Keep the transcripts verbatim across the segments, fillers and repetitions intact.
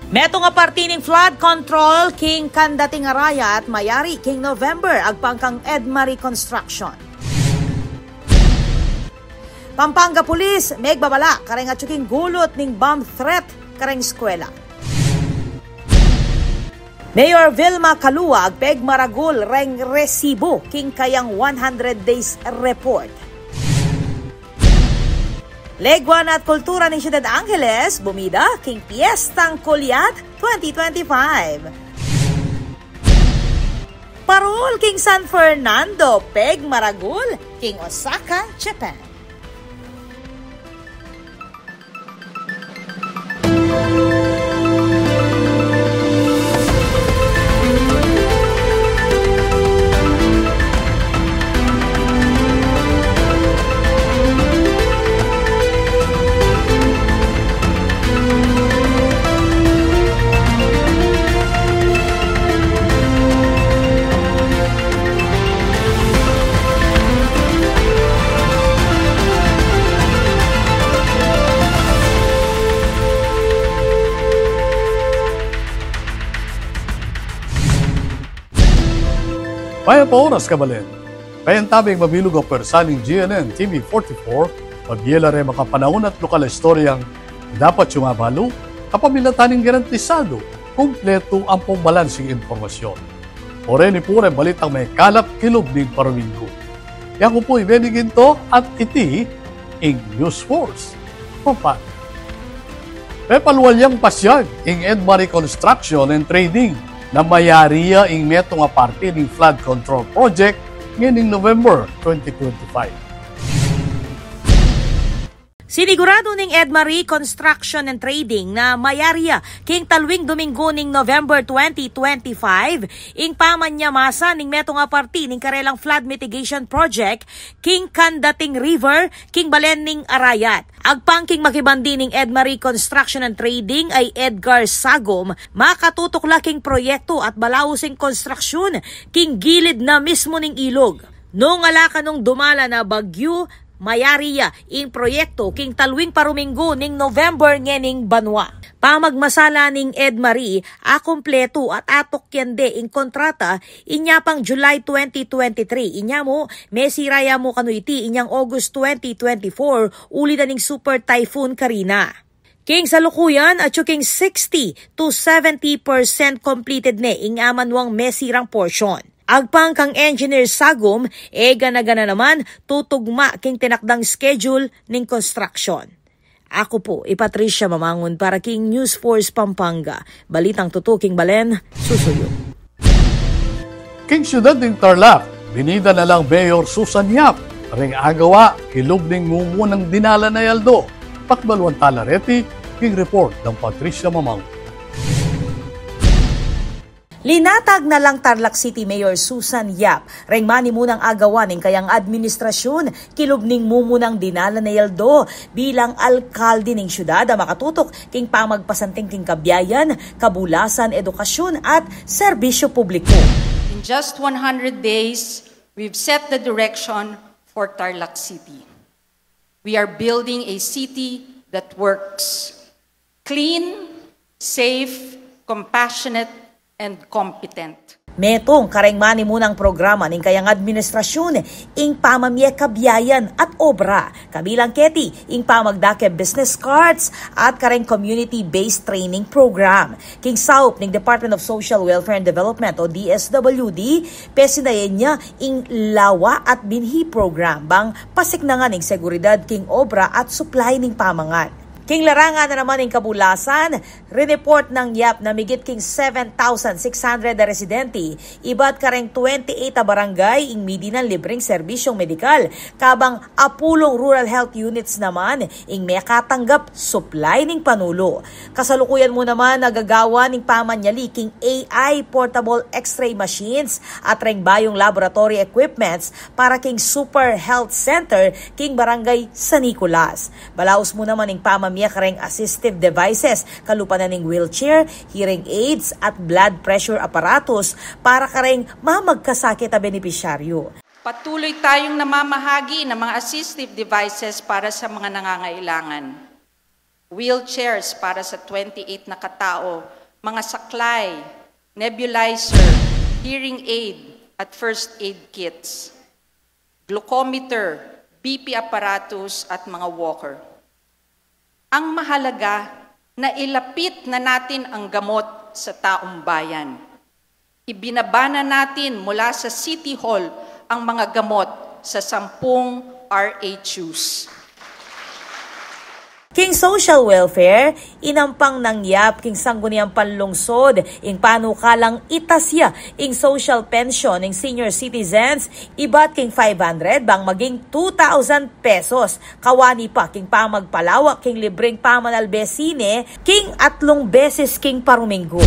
Metung a parti ning flood control king kandating arayat mayari king November, agpang kang Edmarie Construction. Pampanga Police megbabala kareng atyu king gulut ning bomb threat kareng eskwela. Mayor Vilma Caluag pegmaragul reng resibu king kayang one hundred days report. Lengua at kultura ning Syudad Angeles bumida king Piestang Kulyat twenty twenty-five. Parul king San Fernando pegmaragul king Osaka, Japan. Mayap a oras, kabalen. Kayabe ing mabilug a pwersa ning G N N T V forty-four, mabie la reng makapanaun at lokal a istoryang dapat yu mabalu, kapamilatan ning garantisadu, kumpletu ampong balansing impormasyon. O reni pu reng balitang mekalap kilub ning paruminggu. Yaku pu i Benny Ginto at iti ing News Force Pampanga. Pepalual yang pasyag ing Edmarie Construction and Trading na mayari ya ing metung a parti ning flood control project ngening November twenty twenty-five. Siniguradu ning Edmarie Construction and Trading na mayari ya king talwing Dominggu ning November twenty twenty-five ing pamanyamasa ning metung a parti ning karelang flood mitigation project king Kandating River king balen ning Arayat. Agpang king makibandi ning Edmarie Construction and Trading a i Edgar Sagum, makatutuk la king proyektu at balaus ing konstruksyun king gilid na mismu ning ilug. Nung ala kanung dumalan a bagyu, mayari ya ing proyektu king talwing paruminggu ning November ngening banua. Pamagmasala ning Edmarie, akumpletu at atukyan de ing kontrata inya pang July twenty twenty-three. Inya mu, mesira ya mu kanu iti inyang August twenty twenty-four, uli da ning Super Typhoon Karina. King salukuyan, atyu king sixty to seventy percent completed ne ing amanuang mesirang portion. Agpang kang Engineer Sagum, e gana-gana naman tutugma king tinakdang schedule ning construction. Aku pu i Patricia Mamangun para king News Force Pampanga. Balitang tutu king balen, susuyu. King syudad ning Tarlac, binida na lang Mayor Susan Yap reng agawa kilub ning mumunang dinalan a aldo. Pakibaluan tala reti king report nang Patricia Mamangun. Linatag na lang Tarlac City Mayor Susan Yap reng manimunang agawa ning kayang administrasyun kilub ning mumunang dinalan a aldo bilang alkalde ning syudad a makatutuk king pamagpasanting king kabiayan, kabulasan, edukasyun at serbisyu publiku. In just one hundred days, we've set the direction for Tarlac City. We are building a city that works. Clean, safe, compassionate, and competent. Metung kareng manimunang programa ning kayang administrasyun ing pamamie kabiayan at obra, kabilang keti ing pamagdake business cards at kareng community-based training program. King saup ning Department of Social Welfare and Development o D S W D, pesinayan ya ing Lawa at Binhi program bang pasiknangan ing seguridad king obra at supply ning pamangan. King larangan na naman ning kabulasan, rineport nang Yap na migit king seven thousand six hundred a residente ibat kareng twenty-eight a barangay ing midinan libreng serbisyung medikal, kabang apulung rural health units naman ing mekatanggap supply ning panulu. Kasalukuyan mu naman nagagawan ing pamanyali king A I portable X-ray machines at reng bayung laboratory equipments para king Super Health Center king Barangay San Nicolas. Balaus mu naman ing pamamie kareng assistive devices, kalupa na ning wheelchair, hearing aids, at blood pressure apparatus para kareng mamagkasakit a benepisyaryu. Patuloy tayong namamahagi ng mga assistive devices para sa mga nangangailangan. wheelchairs para sa twenty-eight na katao, mga saklay, nebulizer, hearing aid, at first aid kits, glucometer, B P apparatus, at mga walker. Ang mahalaga, nailapit na natin ang gamot sa taong bayan. Ibinaba na natin mula sa City Hall ang mga gamot sa sampung R H Us. King social welfare, inampang nang yap king Sangguniang Panlungsod ing panukalang itas ya ing social pension ning senior citizens, ibat king five hundred bang maging two thousand pesos. Kawani pa king pamagpalawak king libreng pamanalbe sine king atlung beses king paruminggu.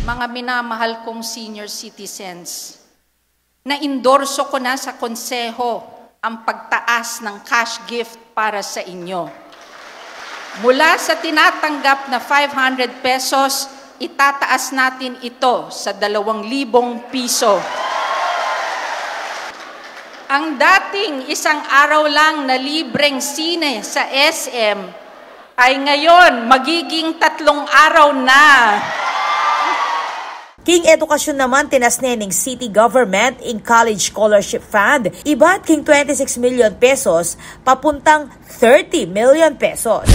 Mga minamahal kong senior citizens, naindorso ko na sa konseho ang pagtaas ng cash gift para sa inyo. Mula sa tinatanggap na five hundred pesos, itataas natin ito sa dalawang libong piso. Ang dating isang araw lang na libreng sine sa S M ay ngayon magiging tatlong araw na. King edukasyon naman, tinas ne ning city government ing college scholarship fund, ibat king twenty-six million pesos papuntang thirty million pesos.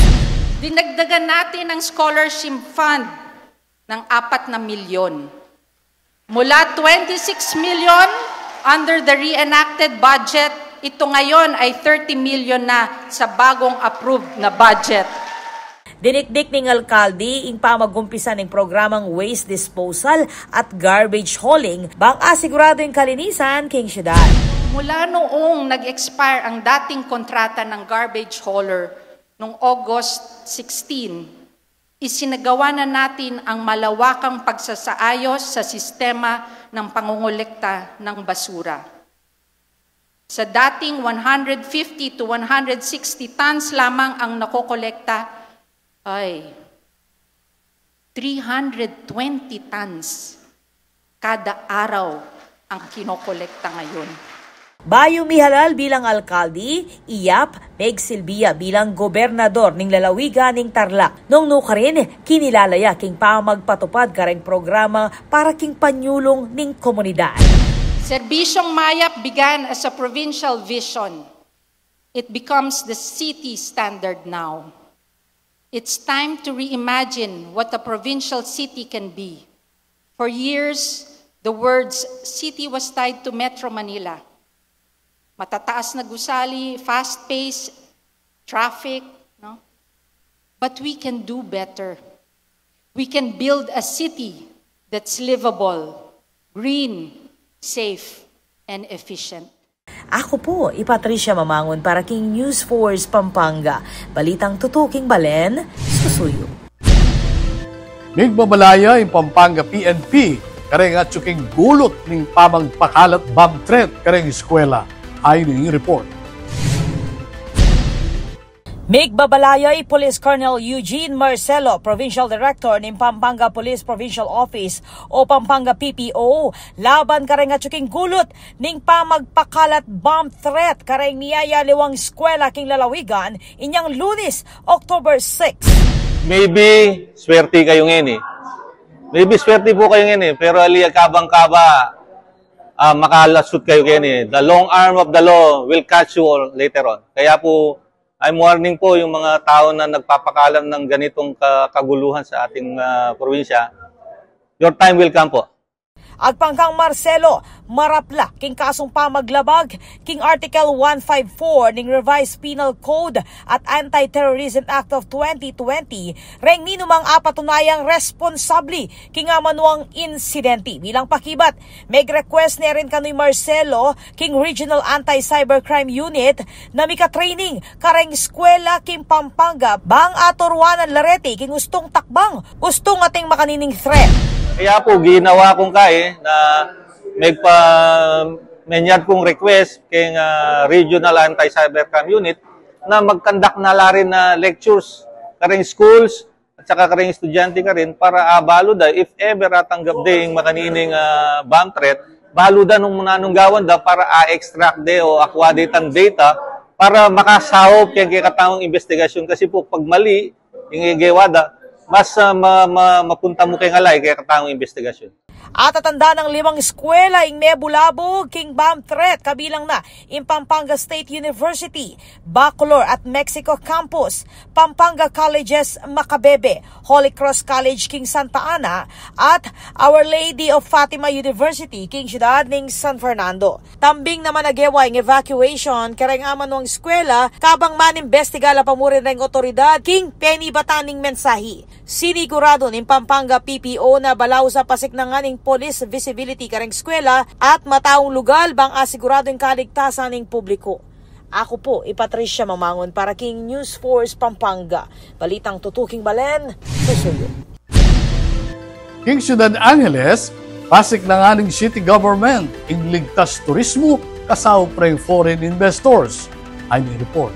Dinagdagan natin ang scholarship fund ng apat na milyon. Mula twenty-six million under the reenacted budget, ito ngayon ay thirty million na sa bagong approved na budget. Dinikdik ning alkalde ing pamagumpisa ning programang waste disposal at garbage hauling bang asigurado ing kalinisan king syudad. Mula noong nag-expire ang dating kontrata ng garbage hauler noong August sixteen, isinagawa na natin ang malawakang pagsasaayos sa sistema ng pangongolekta ng basura. Sa dating one hundred fifty to one hundred sixty tons lamang ang nakokolekta, ay, three hundred twenty tons kada araw ang kinokolekta ngayon. Bayu mihalal bilang alkalde, i Yap megsilbi ya bilang gobernador ning lalawigan ning Tarlac. Nung nukarin, kinilala ya king pamagpatupad kareng programa para king panyulung ning komunidad. Serbisyong Mayap began as a provincial vision. It becomes the city standard now. It's time to reimagine what a provincial city can be. For years, the words city was tied to Metro Manila. Matataas na gusali, fast-paced, traffic, no? But we can do better. We can build a city that's livable, green, safe, and efficient. Aku pu i Patricia Mamangun para king News Force Pampanga. Balitang tutuking balen, susuyu. Migbabalaya ing Pampanga P N P kareng atyu king gulut ning pamagpakalat bomb threat kareng eskwela. Ay ning report. Migbabalaya i Police Colonel Eugene Marcelo, Provincial Director ning Pampanga Police Provincial Office o Pampanga P P O, laban kareng atyu king gulut ning pamagpakalat bomb threat kareng miyayaliwang eskwela king lalawigan inyang Lunes, October six. Maybe swerte kayu ngeni. Maybe swerte pu kayu ngeni, pero ali, kabang-kaba, ah, makalasut kayu keni. The long arm of the law will catch you all later on. Kaya pu, I'm warning po yung mga tao na nagpapakalat ng ganitong ka-, kaguluhan sa ating, ah, probinsya. Your time will come po. Agpang kang Marcelo, marapla king kasung pamaglabag king Article one five four ning Revised Penal Code at Anti-Terrorism Act of twenty twenty, reng ninumang apatunayang responsable king amanuang insidente. Bilang pakibat, meg-request ne rin kanu i Marcelo king Regional Anti-Cybercrime Unit na mika-training kareng eskwela king Pampanga bang aturuan la reti king ustung takbang, ustung ating makanining threat. Kaya po, ginawa kung kaya na megpa-, menyad kung request king, ah, Regional Anti-Cybercrime Unit na mag-conduct na la rin na lectures kareng schools at saka kareng estudyante karin para, ah, balu da, if ever atanggap de ing makanining, ah, bomb threat, balu da nung nanung gawan da para, ah, extract de o akuha de itang data para makasaup keng kekatamung investigasyon. Kasi po, pag mali, Ing gewa da, mas, ah, ma-, ma-, mapunta mu keng alay kaya katang imbestigasyon. Atatanda nang limang eskwela ing mebulabug king bomb threat, kabilang na ing Pampanga State University, Bacolor at Mexico Campus, Pampanga Colleges Macabebe, Holy Cross College king Santa Ana, at Our Lady of Fatima University king siyudad ning San Fernando. Tambing naman a gewa ing evacuation kareng amanuang eskwela, kabang manimbestiga la pa murin reng otoridad king penibatan ning mensahi. Sinigurado ning Pampanga P P O na balaus a pasiknangan ing police visibility kareng eskwela at mataung lugal bang asigurado ing kaligtasan ning publiko. Aku pu i Patricia Mamangun para king News Force Pampanga. Balitang tutuking balen, susuyu. King Siyudad Angeles, pasiknangan ning city government ing ligtas turismo kasaup reng foreign investors. Ay, may report.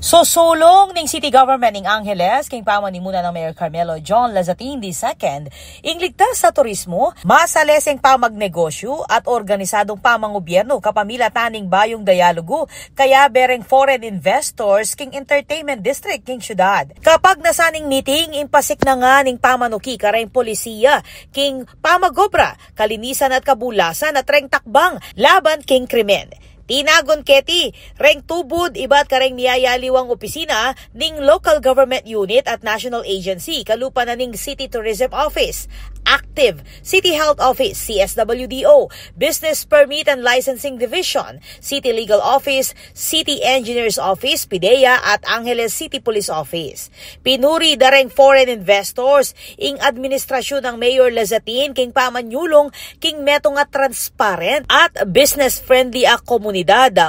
Susulung ning city government ning Angeles king pamanimuna nang Mayor Carmelo John Lazatin the second, ing ligtas a turismo, masale seng pamagnegosyu at organisadung pamangubyernu kapamilatan ning bayung dialogu kayabe reng foreign investors king entertainment district king siyudad. Kapagnasan ning meeting, ing pasiknangan ning pamanuki kareng polisiya king pamagobra, kalinisan at kabulasan at reng takbang laban king krimen. Tinagun keti reng tubud ibat kareng miyayaliwang opisina ning local government unit at national agency, kalupa na ning City Tourism Office, Active, City Health Office, C S W D O, Business Permit and Licensing Division, City Legal Office, City Engineers Office, PDEA, at Angeles City Police Office. Pinuri da reng foreign investors ing administrasyun nang Mayor Lazatin king pamanyulung king metung a transparent at business-friendly a komunidad,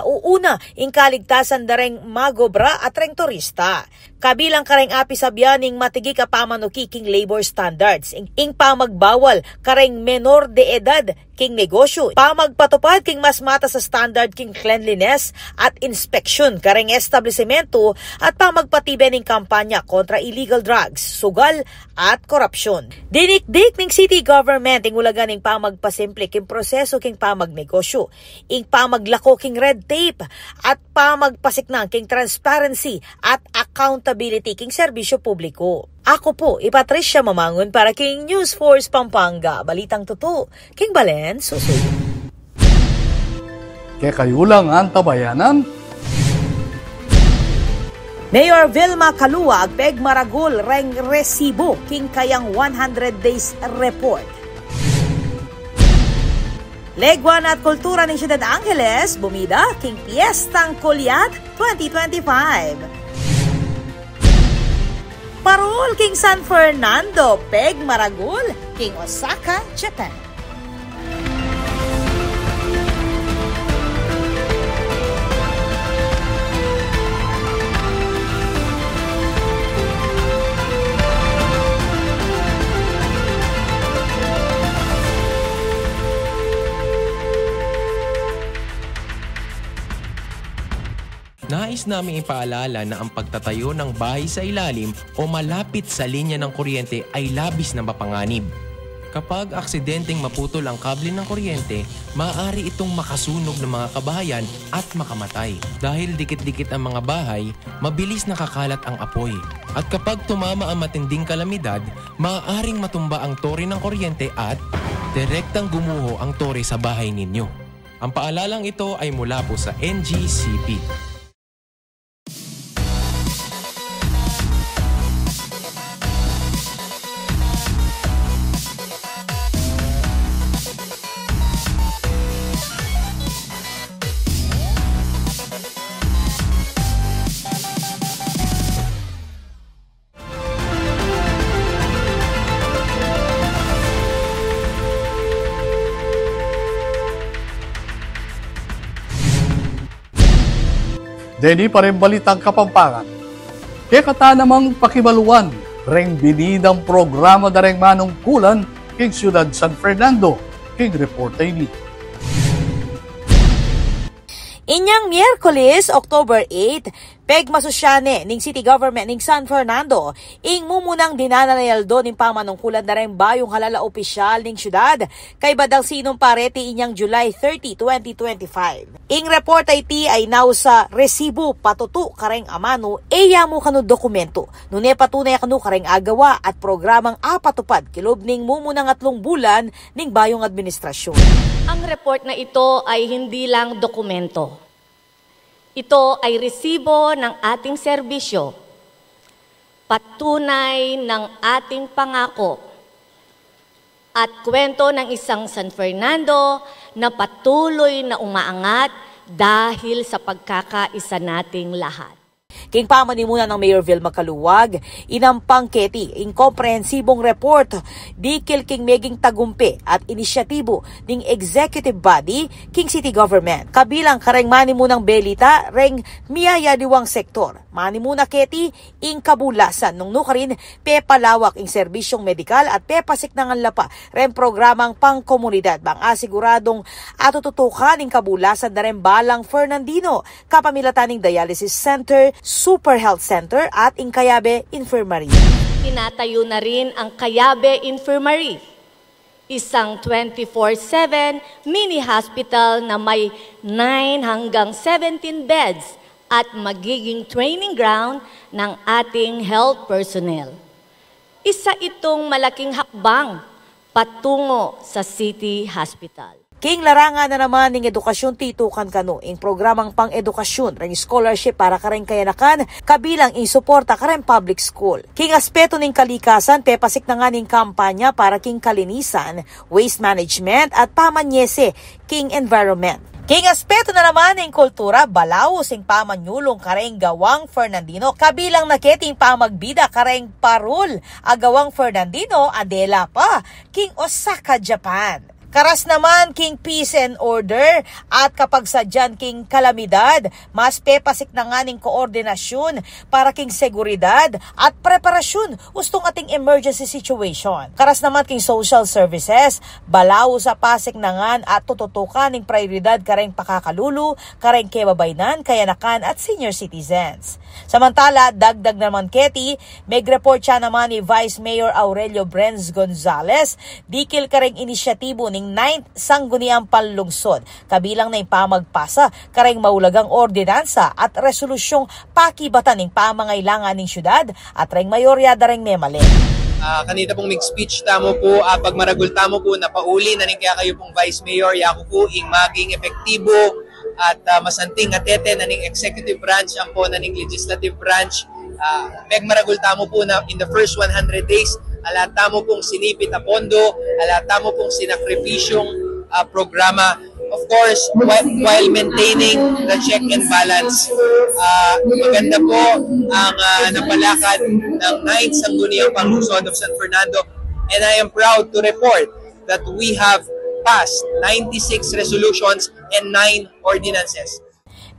uuna ing kaligtasan da reng magobra at reng turista. Kabilang kareng apisabyan ning matigik a pamanuki king labor standards, ing, ing pamagbawal kareng menor de edad king negosyu, pamagpatupad king mas matas a standard king cleanliness at inspeksyun kareng establisimentu, at pamagpatibe ning kampanya kontra illegal drugs, sugal, at korapsyun. Dinikdik ning city government ing ulaga ning pamagpasimple king prosesu king pamagnegosyu, ing pamaglako king red tape, at pamagpasiknang king transparency at accountability king serbisyu publiku. Aku pu i Patricia Mamangun para king News Force Pampanga, balitang tutu king balen, susuyu. Kekayu lang, antabayanan. Mayor Vilma Caluag pegmaragul reng resibu king kayang one hundred days report. Legua na at kultura ning Siyudad Angeles bumida king Piestang Kulyat twenty twenty-five. Parul king San Fernando pegmaragul king Osaka, Japan. Nais naming ipaalala na ang pagtatayo ng bahay sa ilalim o malapit sa linya ng kuryente ay labis na mapanganib. Kapag aksidenteng maputol ang kable ng kuryente, maaari itong makasunog ng mga kabahayan at makamatay. Dahil dikit-dikit ang mga bahay, mabilis nakakalat ang apoy. At kapag tumama ang matinding kalamidad, maaaring matumba ang tore ng kuryente at direktang gumuho ang tore sa bahay ninyo. Ang paalalang ito ay mula po sa N G C P. Deni pa reng balitang Kapampangan. Kekata namang pakibaluan reng binidang programa da reng manungkulan king Siyudad San Fernando, king report ini. Inyang Miyerkules, October eight, Pegmasusyan ne ning City Government ning San Fernando ing mumunang dinanal a aldo ning pamanungkulan da reng bayung halal a opisyal ning syudad, kaybat dang sinumpa reti inyang July thirty, twenty twenty-five. Ing report a iti ay nausa resibu, patutu kareng amanu, e ya mu kanu dokumentu, nune patunay kanu kareng agawa at programang apatupad kilub ning mumunang atlung bulan ning bayung administrasyun. Ang report na ito ay hindi lang dokumento. Ito ay resibo ng ating serbisyo, patunay ng ating pangako, at kwento ng isang San Fernando na patuloy na umaangat dahil sa pagkakaisa nating lahat. King pamanimuna nang Mayor Vilma Caluag, inampang keti ing komprehensibong report dikil king meging tagumpe at inisyatibu ning executive body king city government. Kabilang kareng manimunang belita reng miyayaliwang sektor. Manimuna keti ing kabulasan nung nukarin pepalawak ing serbisyung medikal at pepasiknangan la pa reng programang pangkomunidad bang asiguradung atututukan ing kabulasan da reng balang Fernandino kapamilatan ning dialysis center, super health center at ing Cayabe Infirmary. Tinatayo na rin ang Cayabe Infirmary, isang twenty-four seven mini hospital na may nine hanggang seventeen beds at magiging training ground ng ating health personnel. Isa itong malaking hakbang patungo sa City Hospital. King larangan na naman ning edukasyun, titukan kanu ing programang pang-edukasyun reng scholarship para kareng kayanakan, kabilang ing suporta kareng public school. King aspeto ning kalikasan, pepasiknangan ing kampanya para king kalinisan, waste management at pamanyese king environment. King aspeto na naman ning kultura, balaus ing pamanyulung kareng gawang Fernandino, kabilang na keti ing pamagbida kareng parul a gawang Fernandino a dela pa king Osaka, Japan. Karas naman king peace and order at kapagsadyan king kalamidad, mas pepasiknangan ing koordinasyun para king seguridad at preparasyun ustung ating emergency situation. Karas naman king social services, balaus a pasiknangan at tututukan ing prayoridad kareng pakakalulu kareng kebabaynan, kayanakan at senior citizens. Samantala, dagdag naman keti, megreport ya naman i Vice Mayor Aurelio Brenz Gonzales dikil kareng inisyatibu ning Ninth Sangguniang Panlungsod, kabilang na ing pamagpasa kareng maulagang ordinansa at resolusyung pakibatan ning pamangailangan ning syudad at reng mayor ya da reng memalen. Ah, kanita pung mig-speech tamu pu, ah, pagmaragul tamu pu na pauli na ning kekayu pung Vice Mayor, yaku pu ing maging epektibo at, ah, masanting a tete na ning executive branch ampo na ning legislative branch. Ah, pegmaragul tamu pu na in the first one hundred days, ala tamu pung sinipit a pondo, ala tamu pung sinakripisyung, ah, programa. Of course, while, while maintaining the check and balance. Ah, maganda po ang, ah, napalakad ng Ninth Sangguniang Panlungsod of San Fernando, and I am proud to report that we have passed ninety-six resolutions and nine ordinances.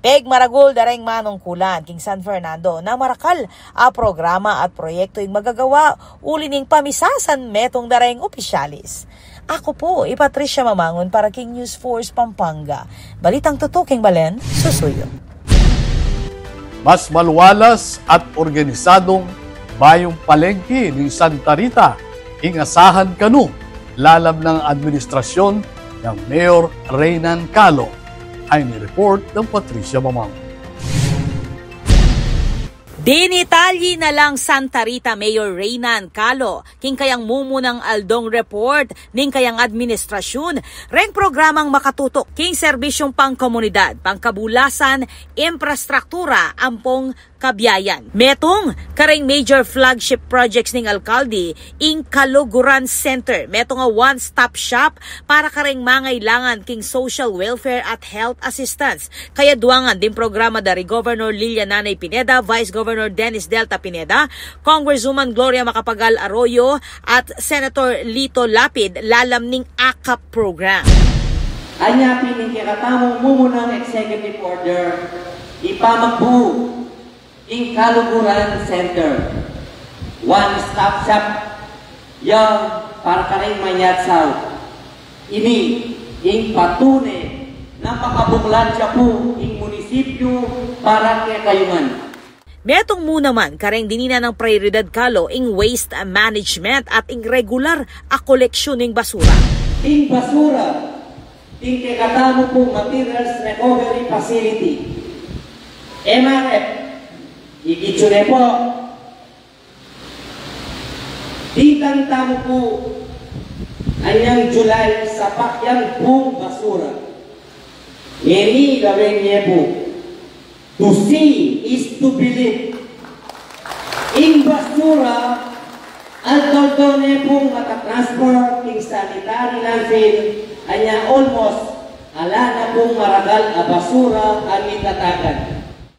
Pegmaragul da reng manungkulan king San Fernando na marakal a programa at proyektu ing magagawa uli ning pamisasan metung da reng opisyalis. Aku pu i Patricia Mamangun para king News Force Pampanga. Balitang tutuking balen, susuyu. Mas maluwalas at organisadong bayung palengke ning Santa Rita ing asahan kanu lalam nang administrasyon nang Mayor Reynan Calo. Ay ni report nang Patricia Mamangun. Dinitalye na lang Santa Rita Mayor Reynan Calo king kayang mumunang aldong report ning kayang administrasyun reng programang makatutuk king serbisyung pangkomunidad, pangkabulasan, imprastruktura ampong kabiayan. Metung kareng major flagship projects ning alkalde, ing Kaluguran Center, metung a one-stop shop para kareng mangailangan king social welfare at health assistance. Kayaduangan ding programa da ri Governor Lilia Nanay Pineda, Vice Governor Dennis Delta Pineda, Congresswoman Gloria Macapagal Arroyo, at Senator Lito Lapid lalam ning akap program. Anya pin ing kekatamung mumunang executive order, ipamagbu ing Kaluguran Center. One-stop shop ya para kareng manyatsaw. Ini ing patune na makabuklat ya pu ing munisipyu para kekayu ngan. Metung mu naman kareng dininan nang prayoridad kalu ing waste management at ing regular a koleksyon ning basura. Ing basura, ing kekatamu pung Materials Recovery Facility, M R F, ikit yu ne pu. Dinan tamu pu anyang July, sapak yang pung basura. Ngeni lawen ye pu, to see is to believe. Ing basura, aldo-aldo ne pung matatransfer king sanitary landfill, anya almost ala na pung maragal a basura a mitatagan.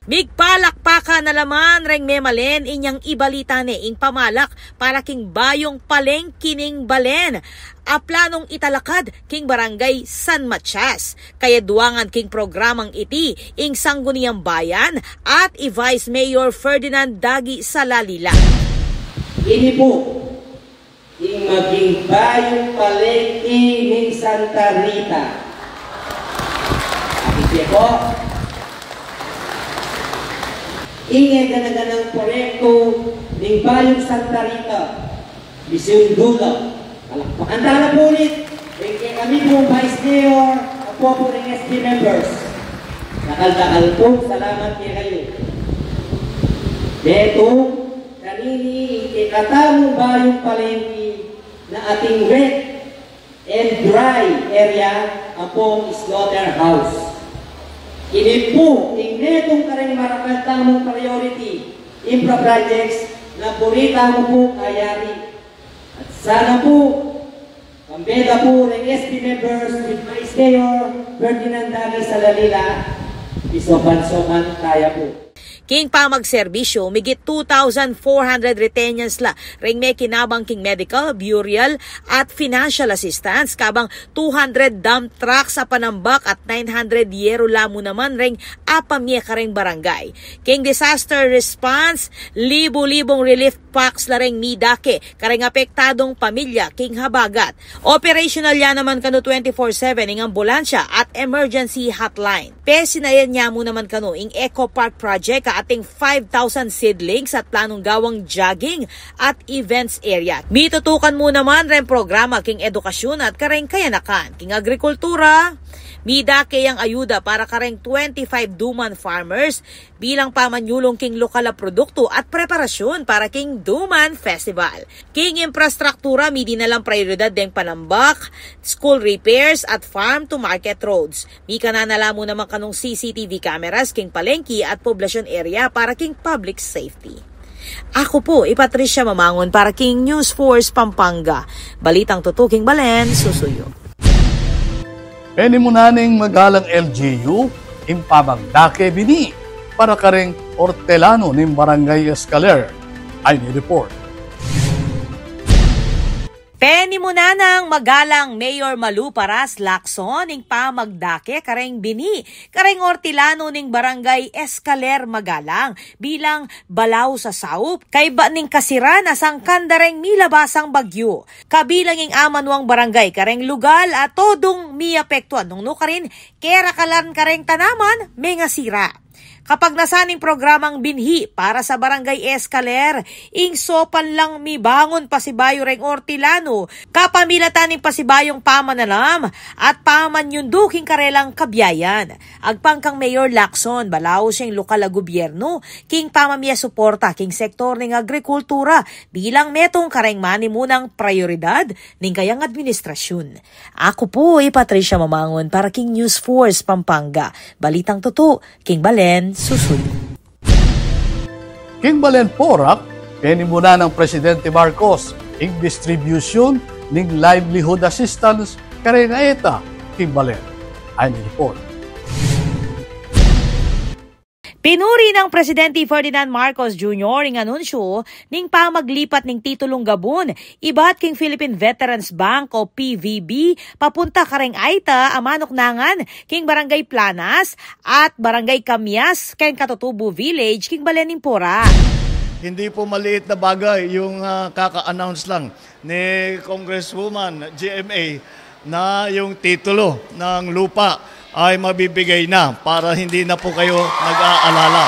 Migpalakpakan na la man reng memalen inyang ibalita ne ing pamalak para king bayung palengki ning balen a planung italakad king Barangay San Matias. Kaya duangan king programang iti ing Sangguniang Bayan at i Vice Mayor Ferdinand Dagi Salalila. Ini pu ing maging bayung palengki ning Santa Rita. Akit ye pu, ing e gana-ganang proyektu ning bayung Santa Rita, misyun dula. Palakpakan tala pu ulit ing kekami pung Vice Mayor, ampo pu ring S P members. Dakal-dakal pung salamat kekayu. Metung kanini ing kekatamung bayung palengki na ating wet and dry area ampong slaughterhouse. Ini pu ing metung kareng maragal tamung priority infra projects na buri tamu pung ayari. At sana pu, pambeda pu reng S P members with Vice Mayor Ferdinand Dagi Salalila, isopan-sopan taya pu. King pamagserbisyu, migit two thousand four hundred retainers la reng mekinabang king medical, burial, at financial assistance, kabang two hundred dump trucks a panambak at nine hundred yeru la mu naman reng apamye kareng barangay. King disaster response, libu-libung relief packs la reng midake kareng apektadung pamilya king habagat. Operational ya naman kanu twenty-four seven ing ambulansya at emergency hotline. Pesinayan ya mu naman kanu ing Eco Park Project a ating five thousand seedlings at planung gawang jogging at events area. Mitutukan mu naman reng programa king edukasyun at kareng kayanakan. King agrikultura, midake yang ayuda para kareng twenty-five Duman farmers bilang pamanyulung king lokal a produktu at preparasyun para king Duman Festival. King imprastruktura, midinalang prayoridad deng panambak, school repairs, at farm to market roads. Mikanan na la mu naman kanung C C T V cameras king palengki at poblasyun area para king public safety. Aku pu i Patricia Mamangun para king News Force Pampanga. Balitang tutu king balen, susuyu. Penimunan ning magalang L G U ing pamagdake bini para kareng ortelanu ning Barangay Escaler. Ayni report. Penimunan nang magalang Mayor Malu Paras Lacson ing pamagdake kareng bini kareng ortelanu ning Barangay Escaler Magalang bilang balaus a saup kaybat ning kasira na sangkan da reng milabasang bagyu. Kabilang ing amanuang barangay kareng lugal a todung miapektuan nung nukarin kerakalan kareng tanaman mengasira. Kapagnasan ning programang binhi para sa Barangay Escaler, ing sopan lang mibangun pasibayu reng ortelanu kapamilatan ning pasibayung pamananam at pamanyundu king karelang kabiayan. Agpang kang Mayor Lacson, balaus ya ing lokal a gubyernu king pamamie suporta king sektor ning agrikultura bilang metung kareng manimunang prayoridad ning kayang administrasyun. Aku pu i Patricia Mamangun para king News Force Pampanga. Balitang tutu king balen, susuyu. King balen Porac, penimunan nang Presidente Marcos ing distribusyun ning livelihood assistance kareng aeta king balen. Ayni report. Pinuri nang Presidente Ferdinand Marcos Junior ing anunsyu ning pamaglipat ning titulung gabun ibat king Philippine Veterans Bank o P V B papunta kareng aita a manuknangan king Barangay Planas at Barangay Camias king Katutubo Village king balen ning Porac. Hindi po maliit na bagay yung, ah, kaka-announce lang ni Congresswoman G M A na yung titulo ng lupa ay mabibigay na para hindi na po kayo nag-aalala.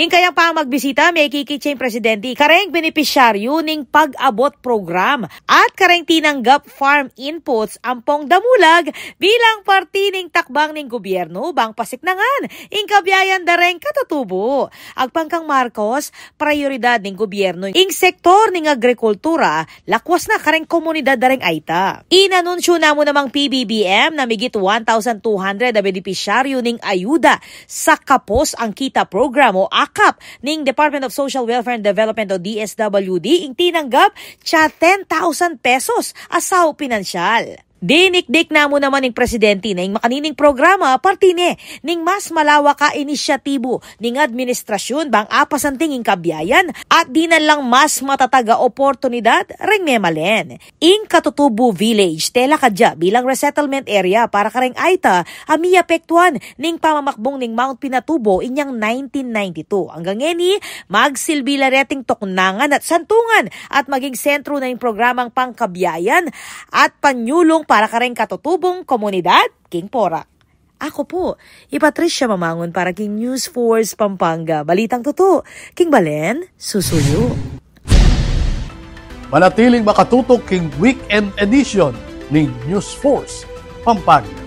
Ing kayang pamagbisita, mekikit ya ing presidente kareng benepisyaryu ning Pag-abot Program at kareng tinanggap farm inputs ampong damulag bilang parti ning takbang ning gobyernu bang pasiknangan ing kabiayan da reng katutubo. Agpang kang Marcos, prayoridad ning gobyernu ing sektor ning agrikultura, lakwas na kareng komunidad da reng ayta. Inanunsyu na mu namang P B B M na migit one thousand two hundred a benepisyaryu ning ayuda sa Kapos ang Kita Program o akap ning Department of Social Welfare and Development o D S W D ing tinanggap tsa ten thousand pesos a saup pinansyal. Dinikdik na mu naman ning presidente na ing makanining programa parti ne ning mas malawak a inisyatibu ning administrasyun bang apasanting ing kabiayan at dinan lang mas matatag a oportunidad reng memalen. Ing Katutubo Village, tela kadya bilang resettlement area para kareng ayta a miapektuan ning pamamakbung ning Mount Pinatubo inyang nineteen ninety-two. Anggang ngeni, magsilbi la reting tuknangan at santungan at maging sentru na ing programang pangkabiayan at panyulung para kareng katutubong komunidad king Porac. Ako pu, i Patricia Mamangun para king News Force Pampanga. Balitang tutu, king balen susuyu. Manatiling makatutok king weekend edition ning News Force Pampanga.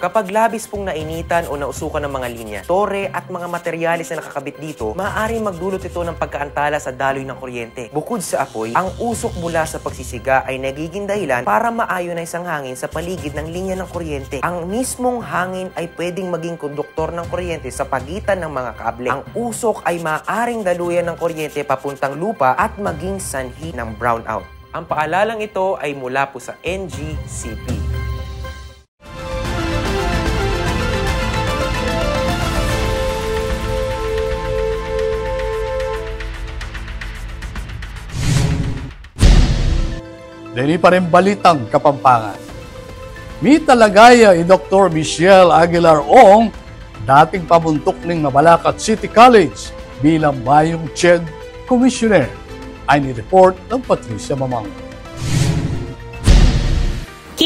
Kapag labis pong nainitan o nausukan ang mga linya, tore at mga materyales na nakakabit dito, maaaring magdulot ito ng pagkaantala sa daloy ng kuryente. Bukod sa apoy, ang usok mula sa pagsisiga ay nagiging dahilan para ma-ionize ang hangin sa paligid ng linya ng kuryente. Ang mismong hangin ay pwedeng maging konduktor ng kuryente sa pagitan ng mga kable. Ang usok ay maaaring daluyan ng kuryente papuntang lupa at maging sanhi ng brownout. Ang paalalang ito ay mula po sa N G C P. Deni pa rin balitang Kapampangan. Mitalagaya i Doktor Michelle Aguilar Ong, dating pamuntuk ning Mabalacat City College, bilang mayung CHED Commissioner. Ay ni report ng Patricia Mamang.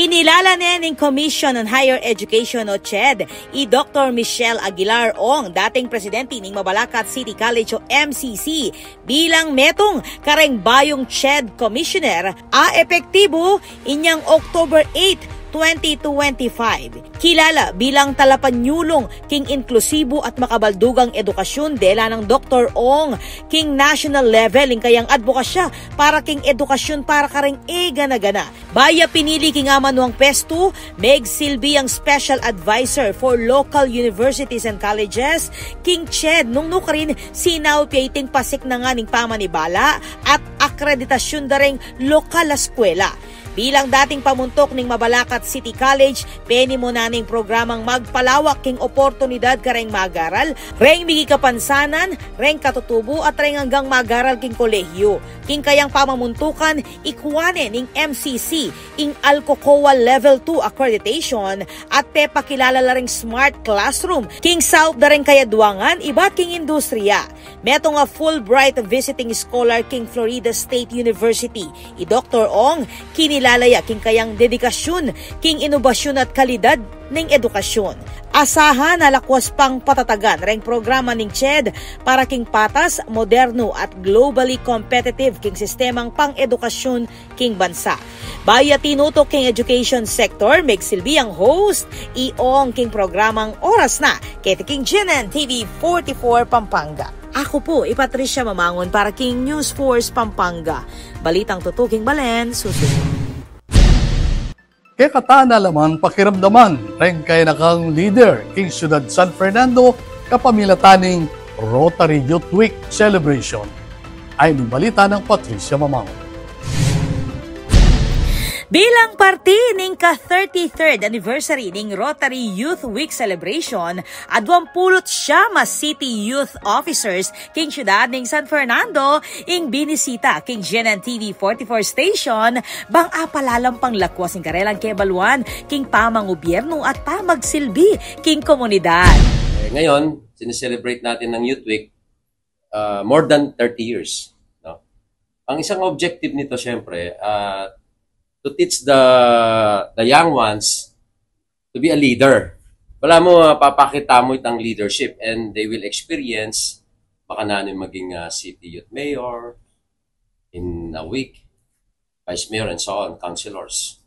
Kinilala ne ning Commission on Higher Education o CHED, i Doktor Michelle Aguilar Ong, dating presidente ning Mabalacat City College o M C C, bilang metung kareng bayung CHED Commissioner a epektibu inyang October eight, twenty twenty-five. Kilala bilang talapanyulung king inklusibu at makabaldugang edukasyun, dela nang Doktor Ong king national level ing kayang adbokasya para king edukasyun para kareng e gana-gana. Bayu ya pinili king amanuang pwestu, megsilbi yang special advisor for local universities and colleges king CHED nung nukarin sinaup ya iting pasiknangan ning pamanibala at akreditasyun da reng lokal a eskwela. Bilang dating pamuntuk ning Mabalacat City College, penimuna ne ing programang magpalawak king oportunidad kareng mag-aral, reng migi kapansanan, reng katutubu at reng anggang mag-aral king kolehiyu. King kayang pamamuntukan, ikua ne ning M C C ing Alcocoa Level two Accreditation at pepakilala la reng smart classroom king saup da reng kayadwangan ibat king industriya. Metung a Fulbright visiting scholar king Florida State University, i Doktor Ong, kinilala ya king kayang dedikasyun king inubasyun at kalidad ning edukasyun. Asahan a lakwas pang patatagan reng programa ning CHED para king patas, modernu at globally competitive king sistemang pang-edukasyun king bansa. Bayu ya tinutuk king education sector, megsilbi yang host i Ong king programang Oras Na, keti king G N N T V forty-four Pampanga. Aku pu i Patricia Mamangun para king News Force Pampanga. Balitang tutuking balen, susunod. Kekatamu la man pakiramdaman reng kayanakang lider king Syudad San Fernando kapamilatan ning Rotary Youth Week Celebration. Ayni ing balita nang Patricia Mamangun. Bilang parti ning ka-thirty-third anniversary ning Rotary Youth Week Celebration, aduang pulu't siyam a city youth officers king syudad ning San Fernando ing binisita king G N N T V forty-four station, bang apalalam pang lakwas ing karelang kebaluan king pamangubyernu at pamagsilbi king komunidad. Eh, ngayon, sineselebrate natin ng Youth Week, uh, more than thirty years, no? Ang isang objective nito, syempre, uh, to teach the, the young ones to be a leader. Wala mo, uh, papakita mo itang leadership and they will experience, baka na ano yung maging, uh, city youth mayor in a week, vice mayor and so on, councilors.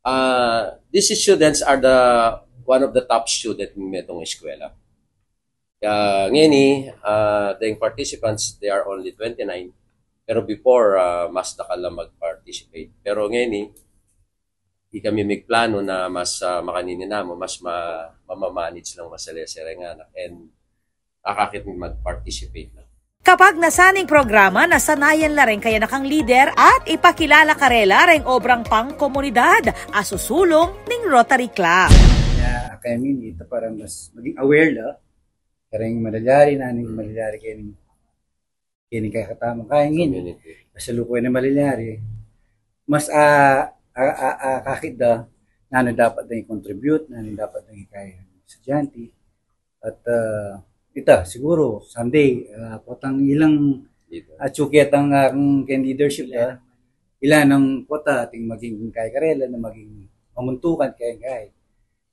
Uh, these students are the, one of the top student ng metong eskwela. Kaya ngeni, uh, the participants, they are only twenty-nine. Pero before, uh, mas dakal lang mag-participate. Pero ngeni, di kami migplano na mas, ah, makanini namu, mas ma-, mamamanage lang masalesere nga na, and akakit mag-participate na. Kapag nasaning programa, nasanayan la reng kayanakang lider at ipakilala karela reng obrang pangkomunidad a susulung ning Rotary Club. Kaya, kaya min, ita para mas maging aware la, kareng malalyari na, ning malalyari kaya ning kaya ning kaya katamu, kaya ngin. Community. Kasalukuyan na malalyari. Mas, ah, ah, ah, ah, kakit da, nanu dapat dang i-contribute, nanu dapat dang ikaya ning estudyante. At, ah, ita, siguro, someday, ah, potang ilang, dito, atsuki at ang, ah, keng leadership, ah, ila nang pota, ating maging kaya karela, na maging mamuntukan, kaya, kaya.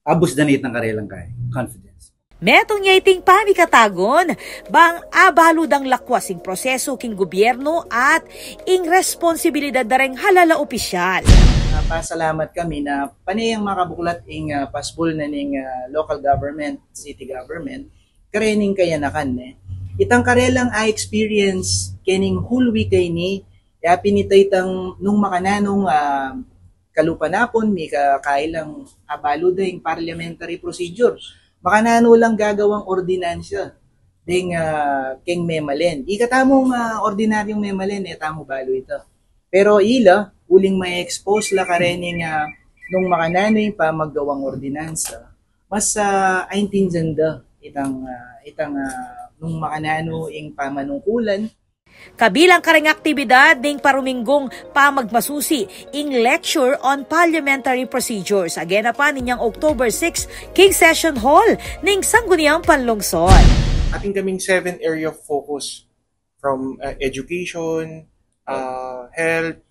Abus da na itang karelang kaya, confidence. Metung ya iting pamikatagun, bang abalu dang lakwas ing prosesu king gubyernu at ing responsibilidad da reng halal a opisyal. Ah, pasalamat kami na pane yang makabuklat ing, ah, pasbul na ning, ah, local government, city government, karening kayanakan, ne. Itang karelang a-experience kening Holy Week a ini, ya pin ita itang nung makananung, ah, kalupa na pun, mika-, kailang abalu da ing parliamentary procedure. Makananu lang gagawang ordinansya deng, ah, keng memalen. Ika tamung, ah, ordinaryung memalen, e tamu balu ita. Pero ila, uling ma-expose la karening, ah, nung makananu ing pamaggawang ordinansa, mas, ah, aintindian da itang, ah, itang, ah, nung makananu ing pamanungkulan, kabilang kareng aktibidad ning paruminggung pamagmasusi ing Lecture on Parliamentary Procedures. Agena pa ninyang October six king Session Hall ning Sangguniang Panlungsod. Atin kaming seven area of focus from, uh, education, uh, health,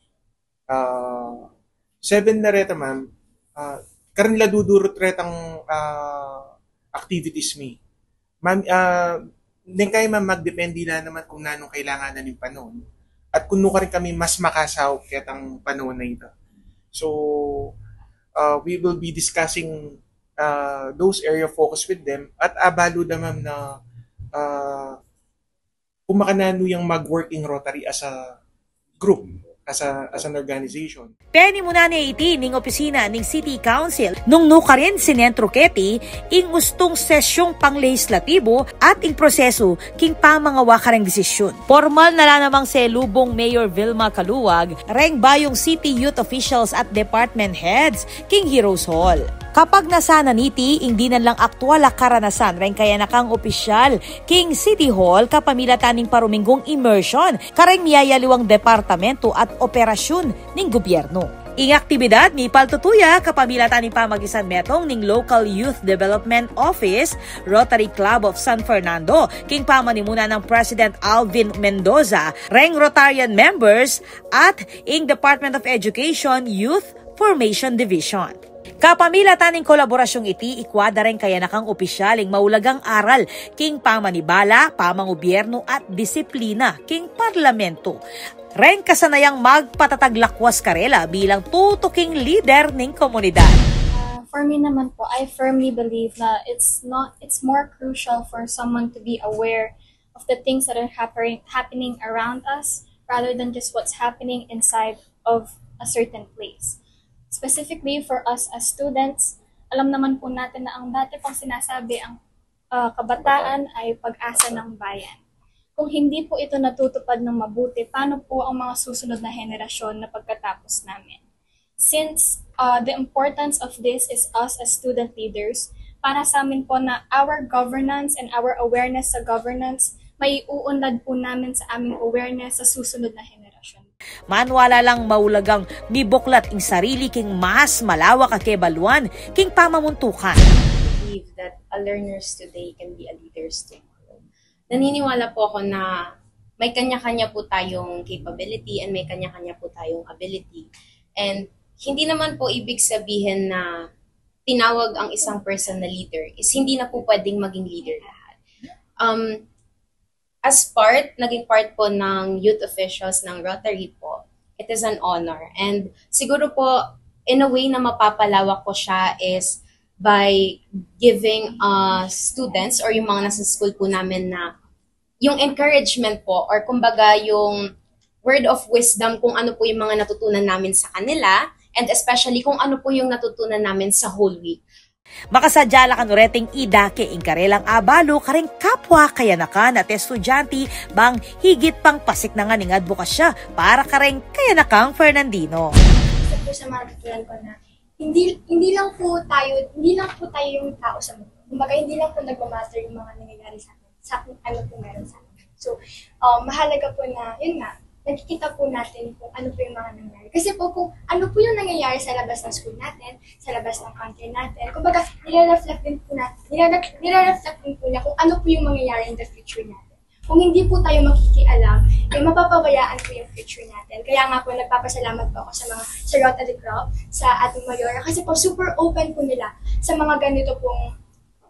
uh, seven na reta, ma'am, Karin la dudurut retang, ah, activities mi. Mam-, ah, deng kaya, mam, magdepende la naman kung nanung kailangan na ning panahon. At kung nu karin kami mas makasaup ketang panahon na ita. So, ah, we will be discussing, ah, those area of focus with them. At abalu da, mam, na, ah, kung makananu yang mag-work ing Rotary as a group, as a, as an organization. Penimunan ne iti ning opisina ning City Council nung nu karin sinentru keti ing ustung sesyung panglehislatibu at ing prosesu king pamangawa kareng desisyun. Pormal na la namang selubung Mayor Vilma Caluag reng bayung city youth officials at department heads king Heroes Hall. Kapagnasan na niti ing dinan lang aktual a karanasan reng kayanakang opisyal king City Hall kapamilatan ning paruminggung immersion kareng miyayaliwang departamento at operasyun ning gubyernu. Ing aktibidad mipaltutu ya kapamilatan ning pamagisan metung ning Local Youth Development Office, Rotary Club of San Fernando, king pamanimunan nang President Alvin Mendoza, reng Rotarian members, at ing Department of Education Youth Formation Division. Kapamilatan ning kolaborasyung iti, ikwa da reng kayanakang opisyal ing maulagang aral king pamanibala, pamangubyernu at disiplina king parlamento. Reng kasanayang magpatatag lakwas karela bilang tutuking lider ning komunidad. Uh, for me naman po, I firmly believe na it's not, it's more crucial for someone to be aware of the things that are happen-, happening around us rather than just what's happening inside of a certain place. Specifically for us as students, alam naman po natin na ang dati pang sinasabi, ang, ah, kabataan ay pag-asa ng bayan. Kung hindi po ito natutupad ng mabuti, paano po ang mga susunod na henerasyon na pagkatapos namin? Since, uh, the importance of this is us as student leaders, para sa amin po na our governance and our awareness sa governance, maiuunlad po namin sa aming awareness sa susunod na henerasyon. Manwala lang maulagang mibuklat ing sarili king mas malawak a kebaluan king pamamuntukan. I believe that a learners today can be a leaders tomorrow. Naniniwala po ako na may kanya-kanya po tayong capability and may kanya-kanya po tayong ability. And hindi naman po ibig sabihin na tinawag ang isang person na leader is hindi na po pwedeng maging leader lahat. Um, as part, naging part po ng youth officials ng Rotary po, it is an honor. And siguro po, in a way na mapapalawak ko siya is by giving uh, students or yung mga nasa school po namin na yung encouragement po or kumbaga yung word of wisdom kung ano po yung mga natutunan namin sa kanila and especially kung ano po yung natutunan namin sa whole week. Makasadya la kanu reting idake ing karelang abalu kareng kapwa kayanakan at estudyante bang higit pang pasiknangan ing adbokasya para kareng kayanakang Fernandino. Isa po sa mga natutunan ko na hindi, hindi lang po tayo, hindi lang po tayo yung tao sa mundo. Kumbaga, hindi lang po nagmamatter yung mga nangyayari sa atin, sa kung ano po meron sa atin. So, um, mahalaga po na, yun nga, nakikita po natin kung ano po yung mga nangyayari. Kasi po, kung ano po yung nangyayari sa labas ng school natin, sa labas ng country natin, kumbaga, nire-reflect din po natin, nire-, nire-reflect din po niya kung ano po yung mangyayari in the future natin. Kung hindi po tayo makikialam, eh, mapapabayaan po yung future natin. Kaya nga po, nagpapasalamat po ako sa mga, sa Rotary Club, sa ating Mayora, kasi po, super open po nila sa mga ganito pong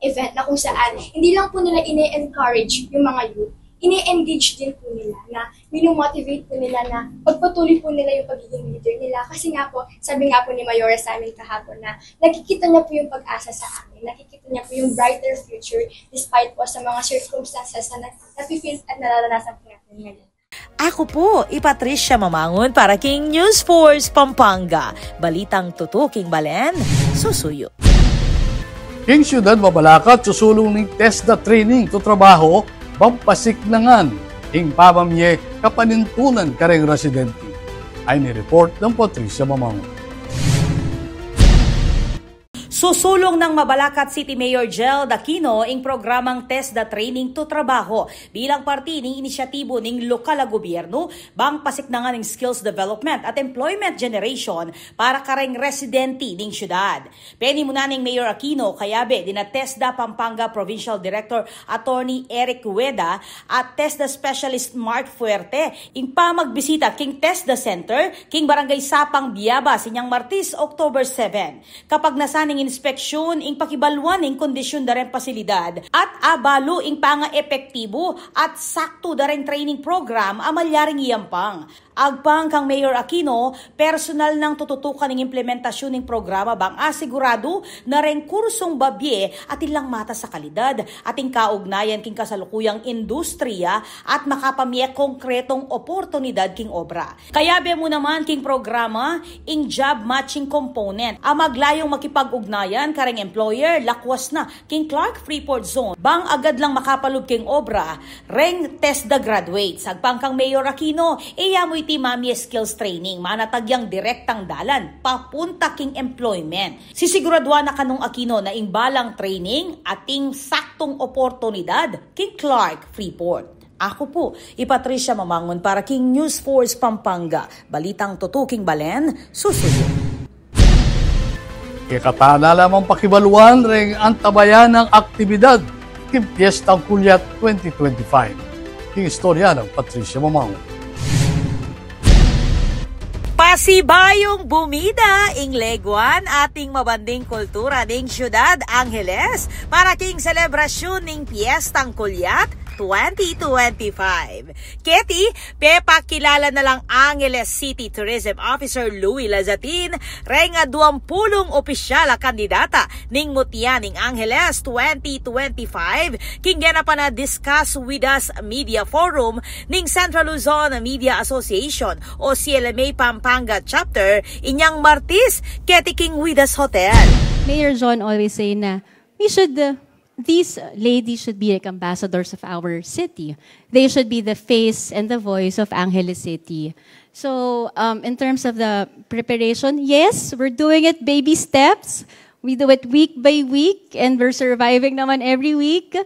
event na kung saan hindi lang po nila ine-encourage yung mga youth, ine-engage din po nila na minomotivate po nila na pagpatuloy po nila yung pagiging leader nila. Kasi nga po, sabi nga po ni Mayora sa amin kahapon na nakikita niya po yung pag-asa sa amin, nakikita niya po yung brighter future despite po sa mga circumstances na nag- nafe-face at nararanasan po natin ngayon. Aku pu i Patricia Mamangun para king News Force Pampanga. Balitang tutu king balen, susuyu. King Syudad Mabalacat, susulung ning TESDA training to trabaho, pampasiknangan ing pamamye kapanintunan kareng residente. Ay ni report nang Patricia Mamangun. Susulung nang Mabalacat City Mayor Jel Aquino ing programang TESDA Training to Trabajo bilang parti ning inisyatibu ning lokal a gobyernu bang pasiknangan ing skills development at employment generation para kareng residente ning syudad. Penimunan nang Mayor Aquino kayabe dina TESDA Pampanga Provincial Director Attorney Eric Ueda at TESDA Specialist Mark Fuerte ing pamagbisita king TESDA Center king Barangay Sapang, Biabas, inyang Martis, October seven. Kapagnasan ning inspeksyun ing pakibaluan ing kondisyun dareng pasilidad at abalu ing pangaepektibu at saktu dareng training program a malyaring iyampang. Agpang kang Mayor Aquino, personal nang tututukan ing implementasyun ning programa bang asiguradu na reng kursung babie atin lang matas a kalidad at ing kaugnayan king kasalukuyang industriya at makapamie konkretong oportunidad king obra. Kayabe mu naman king programa ing job matching component a maglayung makipag-ugnayan kareng employer lakwas na king Clark Freeport Zone bang agad lang makapalub king obra reng TESDA graduates. Agpang kang Mayor Aquino, e ya mu iti mamie skills training, manatag yang direktang dalan papunta king employment. Sisiguraduan na kanung Aquino na ing balang training atin saktung oportunidad king Clark Freeport. Aku pu i Patricia Mamangun para king News Force Pampanga. Balitang tutuking balen, susuyu. Ikatana lamang pakibaluan reng antabayanang aktibidad king Piestang Kulyat twenty twenty-five. King istorya nang Patricia Mamangun. Pasibayung bumida ing leguan atin mabanding kultura ning syudad Angeles para king selebrasyun ning Piestang Kulyat twenty twenty-five. Keti, pepakilala na lang Angeles City Tourism Officer Louie Lazatin reng aduang pulung opisyal a kandidata ning Mutya ning Angeles twenty twenty-five king genapan a Discuss With Us Media Forum ning Central Luzon Media Association o C L M A Pampanga Chapter inyang Martis keti king With Us Hotel. Mayor John always say na we should, uh, these ladies should be like ambassadors of our city. They should be the face and the voice of Angeles City. So, um, in terms of the preparation, yes, we're doing it baby steps. We do it week by week, and we're surviving naman every week.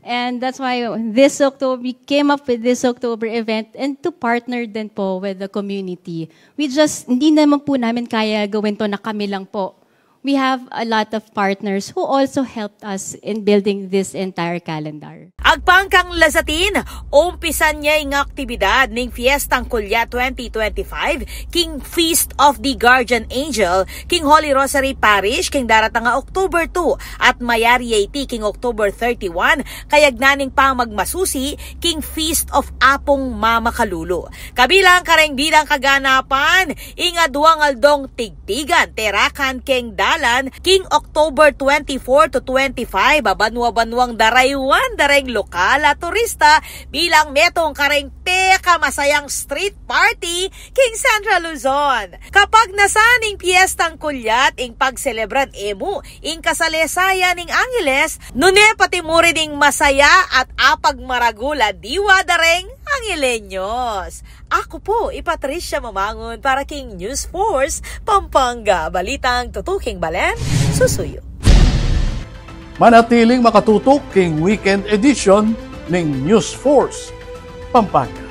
And that's why this October, we came up with this October event and to partner din po with the community. We just, hindi naman po namin kaya gawin to na kami lang po. We have a lot of partners who also helped us in building this entire calendar. Agpang kang Lazatin, umpisan ne ing aktibidad ning Fiestang Kulyat twenty twenty-five king Feast of the Guardian Angel king Holy Rosary Parish king daratang a October two at mayari ya iti king October thirty-one, kayagnan ning pamagmasusi king Feast of Apung Mamakalulu. Kabilang kareng bilang kaganapan, ing aduang aldong tig tigan terakan keng dalan king October twenty-four to twenty-five, a banwa-banwang daraywan dareng lokal a turista bilang metung kareng pekamasayang street party king Central Luzon. Kapagnasan ning Piestang Kulyat ing pagselebran e mu ing kasalesayan ning Angeles, nune pati mu rin ing masaya at apagmaragul a diwa dareng Angeleños. Aku pu i Patricia Mamangun para king News Force Pampanga. Balitang tutuking balen, susuyu. Manatiling makatutuk king weekend edition ning News Force Pampanga.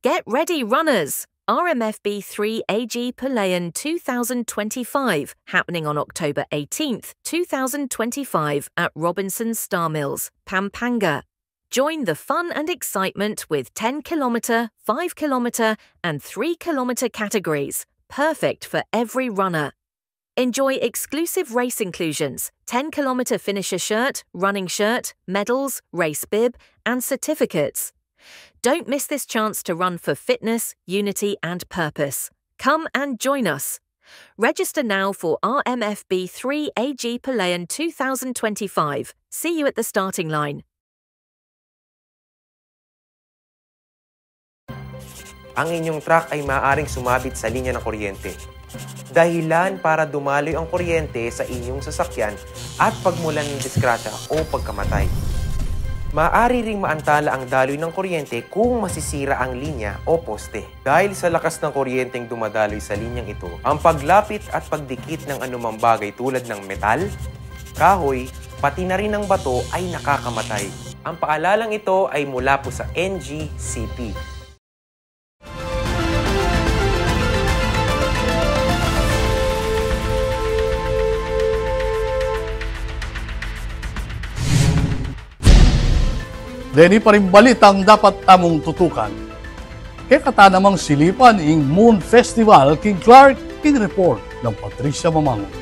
Get ready, runners! R M F B three A G Palayan two thousand twenty-five, happening on October eighteenth, two thousand twenty-five, at Robinson's Star Mills, Pampanga. Join the fun and excitement with ten kilometer, five kilometer, and three kilometer categories, perfect for every runner. Enjoy exclusive race inclusions, ten kilometer finisher shirt, running shirt, medals, race bib, and certificates. Don't miss this chance to run for fitness, unity, and purpose. Come and join us. Register now for R M F B three A G Palayan two thousand twenty-five. See you at the starting line. Ang inyong truck ay maaaring sumabit sa linya ng kuryente. Dahilan para dumaloy ang kuryente sa inyong sasakyan at pagmulan ng disgrasya o pagkamatay. Maaari ring maantala ang daloy ng kuryente kung masisira ang linya o poste. Dahil sa lakas ng kuryenteng dumadaloy sa linyang ito, ang paglapit at pagdikit ng anumang bagay tulad ng metal, kahoy, pati na rin ang bato ay nakakamatay. Ang paalalang ito ay mula po sa N G C P. Deni pa ring balitang dapat tamung tutukan. Kekata namang silipan ing Moon Festival king Clark, king report nang Patricia Mamangun.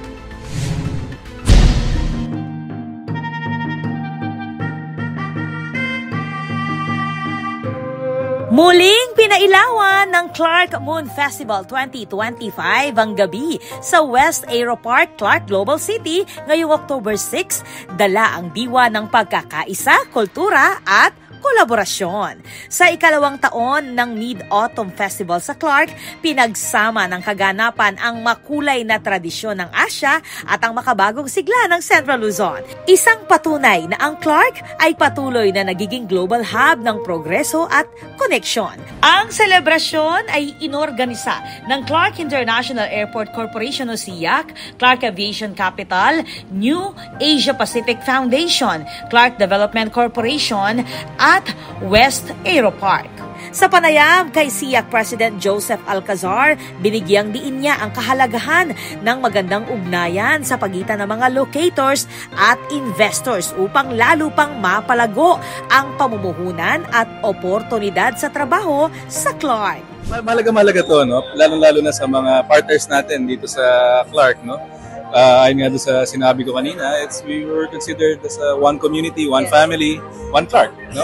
Muling pinailawan ng Clark Moon Festival twenty twenty-five ang gabi sa West Aeropark, Clark, Global City ngayong October six, dala ang diwa ng pagkakaisa, kultura at kolaborasyon. Sa ikalawang taon ng Mid-Autumn Festival sa Clark, pinagsama ng kaganapan ang makulay na tradisyon ng Asya at ang makabagong sigla ng Central Luzon. Isang patunay na ang Clark ay patuloy na nagiging global hub ng progreso at koneksyon. Ang selebrasyon ay inorganisa ng Clark International Airport Corporation o siac, Clark Aviation Capital, New Asia Pacific Foundation, Clark Development Corporation, at West Aeropark. Sa panayam kay siac President Joseph Alcazar, binigyang diin niya ang kahalagahan ng magandang ugnayan sa pagitan ng mga locators at investors upang lalo pang mapalago ang pamumuhunan at oportunidad sa trabaho sa Clark. Ma-, mahalaga, mahalaga 'to, no? Lalong-lalo na sa mga partners natin dito sa Clark, no? Ah, ayun nga doon sa sinabi ko kanina, it's, we were considered as a one community, one family, one Clark, no?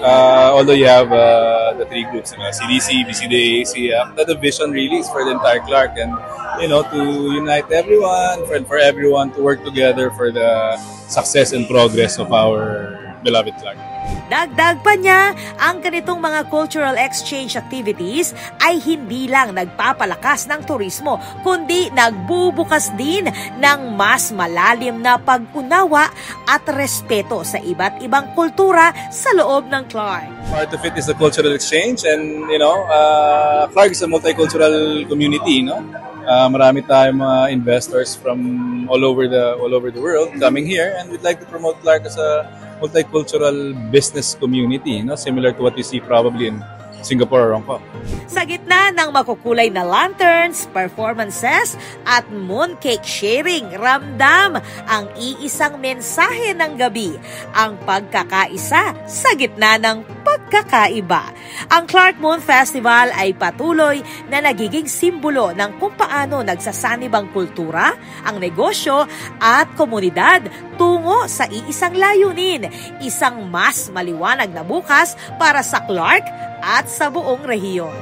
Uh, although you have, uh, the three groups, you know, C D C, B C D A, C M, but the vision really is for the entire Clark and, you know, to unite everyone, for, for everyone to work together for the success and progress of our beloved Clark. Dagdag pa niya, ang ganitong mga cultural exchange activities ay hindi lang nagpapalakas ng turismo, kundi nagbubukas din ng mas malalim na pag-unawa at respeto sa iba't ibang kultura sa loob ng Clark. Part of it is the cultural exchange and, you know, uh, Clark is a multicultural community, no? Uh, marami tayong mga investors from all over the, all over the world coming here, and we'd like to promote Clark as a multicultural business community, no? Similar to what you see probably in Singapore or Hong Kong. Sa gitna ng makukulay na lanterns, performances, at mooncake sharing, ramdam ang iisang mensahe ng gabi, ang pagkakaisa sa gitna ng pagkakaiba. Ang Clark Moon Festival ay patuloy na nagiging simbolo ng kung paano nagsasanib ang kultura, ang negosyo, at komunidad tungo sa iisang layunin, isang mas maliwanag na bukas para sa Clark at sa buong rehiyon.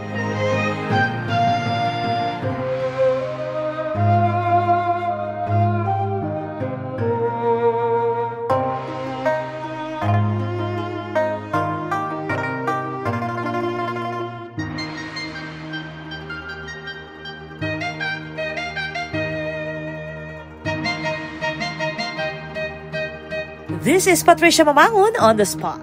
This is Patricia Mamangun on the spot.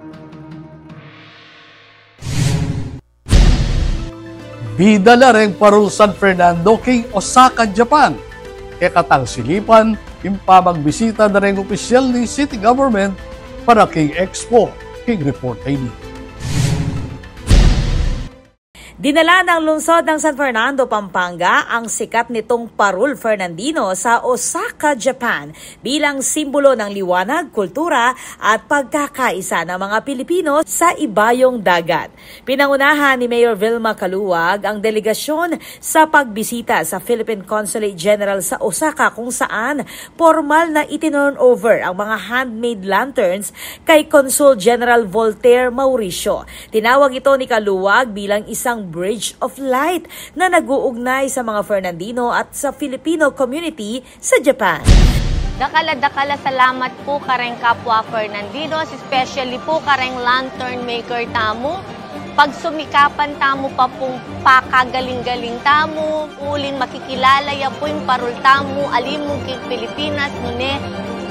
Bida la reng parul San Fernando king Osaka, Japan. Kekatang silipan ing pamagbisita na reng opisyal ning city government para king expo. King report ini. Dinala ng lungsod ng San Fernando, Pampanga, ang sikat nitong parul Fernandino sa Osaka, Japan, bilang simbolo ng liwanag, kultura, at pagkakaisa ng mga Pilipino sa ibayong dagat. Pinangunahan ni Mayor Vilma Caluag ang delegasyon sa pagbisita sa Philippine Consulate General sa Osaka, kung saan pormal na itinurn over ang mga handmade lanterns kay Consul General Voltaire Mauricio. Tinawag ito ni Caluag bilang isang bridge of light na nag-uugnay sa mga Fernandino at sa Filipino community sa Japan. Dakal a dakal a salamat po kareng kapwa Fernandinos, especially po kareng lantern maker tamu. Pagsumikapan tamu pa pung pakagaling-galing tamu, uling makikilala ya pu ing parol tamu, ali mu king Pilipinas, nune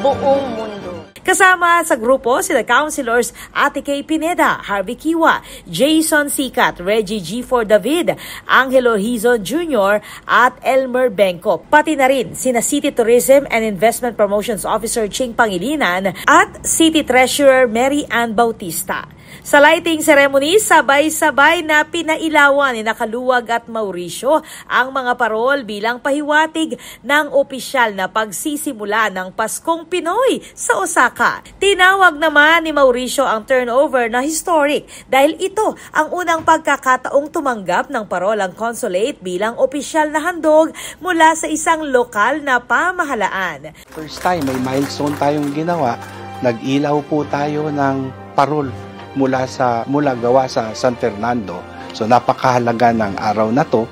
buung mundu. Kasama sa grupo sina Councilors Ate Kay Pineda, Harvey Kiwa, Jason Sikat, Reggie G four David, Angelo Hizon Junior, at Elmer Bengco, pati na rin sina City Tourism and Investment Promotions Officer Ching Pangilinan at City Treasurer Mary Ann Bautista. Sa lighting ceremony, sabay-sabay na pinailawan ni na Kaluwag at Mauricio ang mga parol bilang pahiwatig ng opisyal na pagsisimula ng Paskong Pinoy sa Osaka. Tinawag naman ni Mauricio ang turnover na historic dahil ito ang unang pagkakataong tumanggap ng parolang consulate bilang opisyal na handog mula sa isang lokal na pamahalaan. First time, may milestone tayong ginawa. Nag-ilaw po tayo ng parol mula sa, mula gawa sa San Fernando. So, napakahalaga ng araw na 'to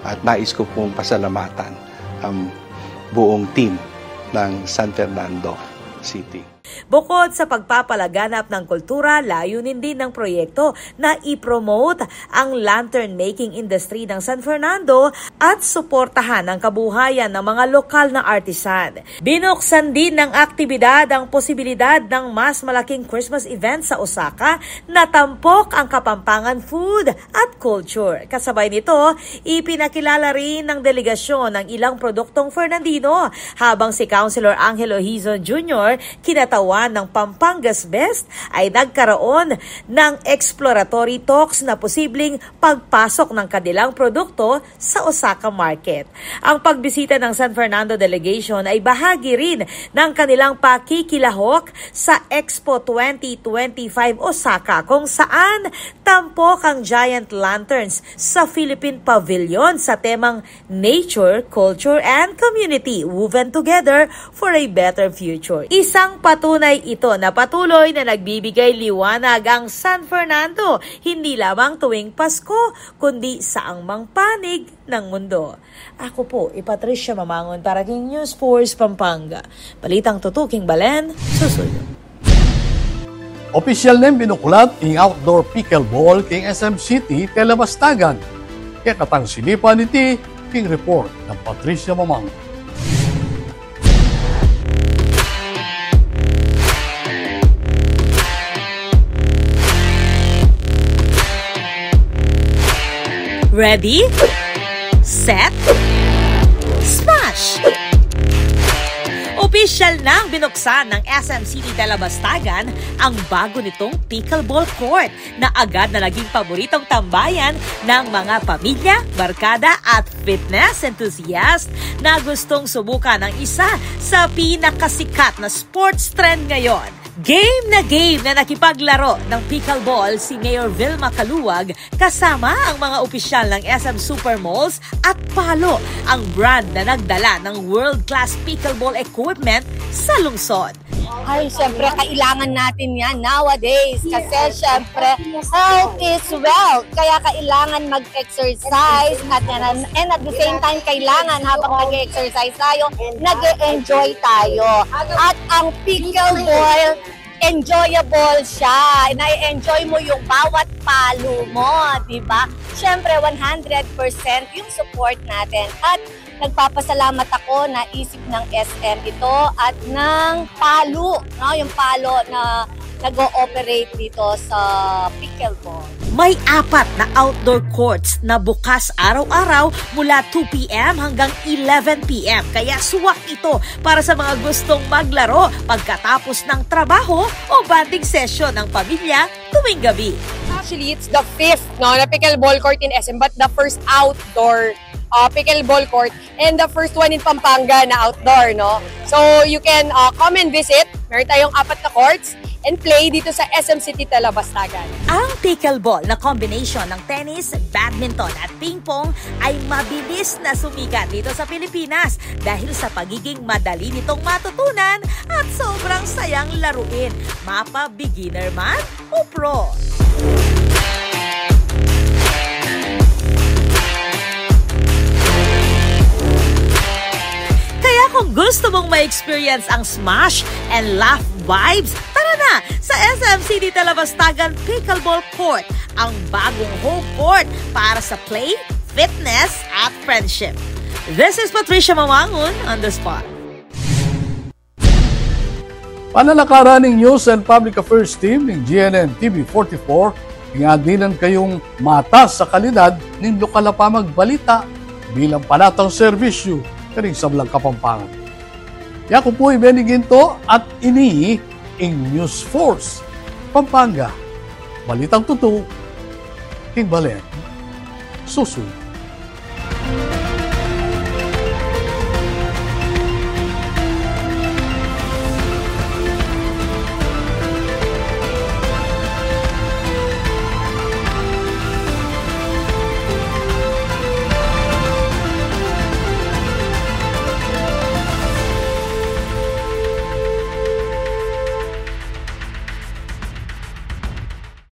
at nais ko pong pasalamatan ang buong team ng San Fernando City. Bukod sa pagpapalaganap ng kultura, layunin din ng proyekto na i-promote ang lantern making industry ng San Fernando at suportahan ang kabuhayan ng mga lokal na artisan. Binuksan din ng aktibidad ang posibilidad ng mas malaking Christmas event sa Osaka na tampok ang Kapampangan food at culture. Kasabay nito, ipinakilala rin ng delegasyon ang ilang produktong Fernandino, habang si Councilor Angelo Hizon Junior, kinatawan ng Pampanga's Best, ay nagkaroon ng exploratory talks na posibleng pagpasok ng kanilang produkto sa Osaka Market. Ang pagbisita ng San Fernando Delegation ay bahagi rin ng kanilang pakikilahok sa Expo twenty twenty-five Osaka, kung saan tampok ang Giant Lanterns sa Philippine Pavilion sa temang Nature, Culture, and Community, Woven Together for a Better Future. Isang patunay ito na patuloy na nagbibigay liwanag ang San Fernando, hindi lamang tuwing Pasko, kundi sa angmang panig ng mundo. Aku pu i Patricia Mamangun para king News Force Pampanga. Balitang tutuking balen, susuyu. Opisyal neng binuklat ing outdoor pickleball king S M City Telebastagan. Kekatang silipan iti king report nang Patricia Mamangun. Ready? Set? Smash! Opisyal nang binuksan ng S M City Telebastagan ang bago nitong pickleball court na agad na naging paboritong tambayan ng mga pamilya, barkada at fitness enthusiast na gustong subukan ang isa sa pinakasikat na sports trend ngayon. Game na game na nakipaglaro ng pickleball si Mayor Vilma Caluag kasama ang mga opisyal ng S M Supermalls at Palo, ang brand na nagdala ng world-class pickleball equipment sa lungsod. Ay, siyempre, kailangan natin yan nowadays. Kasi, siyempre, health is wealth. Kaya kailangan mag-exercise. At, and, and at the same time, kailangan habang nag-exercise tayo, nag-e-enjoy tayo. At ang pickleball, enjoyable siya. Na-enjoy mo yung bawat palo mo, di ba? Siyempre, one hundred percent yung support natin. At nagpapasalamat ako na isip ng S M ito at ng Palo, no? Yung Palo na nag-ooperate dito sa pickleball. May apat na outdoor courts na bukas araw-araw mula two P M hanggang eleven P M. Kaya suwak ito para sa mga gustong maglaro pagkatapos ng trabaho o bonding session ng pamilya tuwing gabi. Actually, it's the fifth, no, na pickleball court in S M, but the first outdoor, uh, pickleball court and the first one in Pampanga na outdoor, no? So, you can, uh, come and visit. Meron tayong apat na courts and play dito sa S M City Telebastagan. Ang pickleball na combination ng tennis, badminton at ping pong ay mabilis na sumikat dito sa Pilipinas dahil sa pagiging madali nitong matutunan at sobrang sayang laruin, mapa beginner man o pro. Kaya kung gusto mong ma-experience ang smash and laugh vibes, tara na sa S M C Dita Labastagan Pickleball Court, ang bagong home court para sa play, fitness, at friendship. This is Patricia Mamangun on the spot. Panalakaran ning News and Public Affairs Team ning G N N T V forty-four, ing adinan kayung matas a kalidad ning lokal a pamagbalita bilang panatang serbisyu karing sablang Kapampangan. Yaku pu i Benny Ginto at ini ing News Force Pampanga. Balitang tutu king balen. Susu.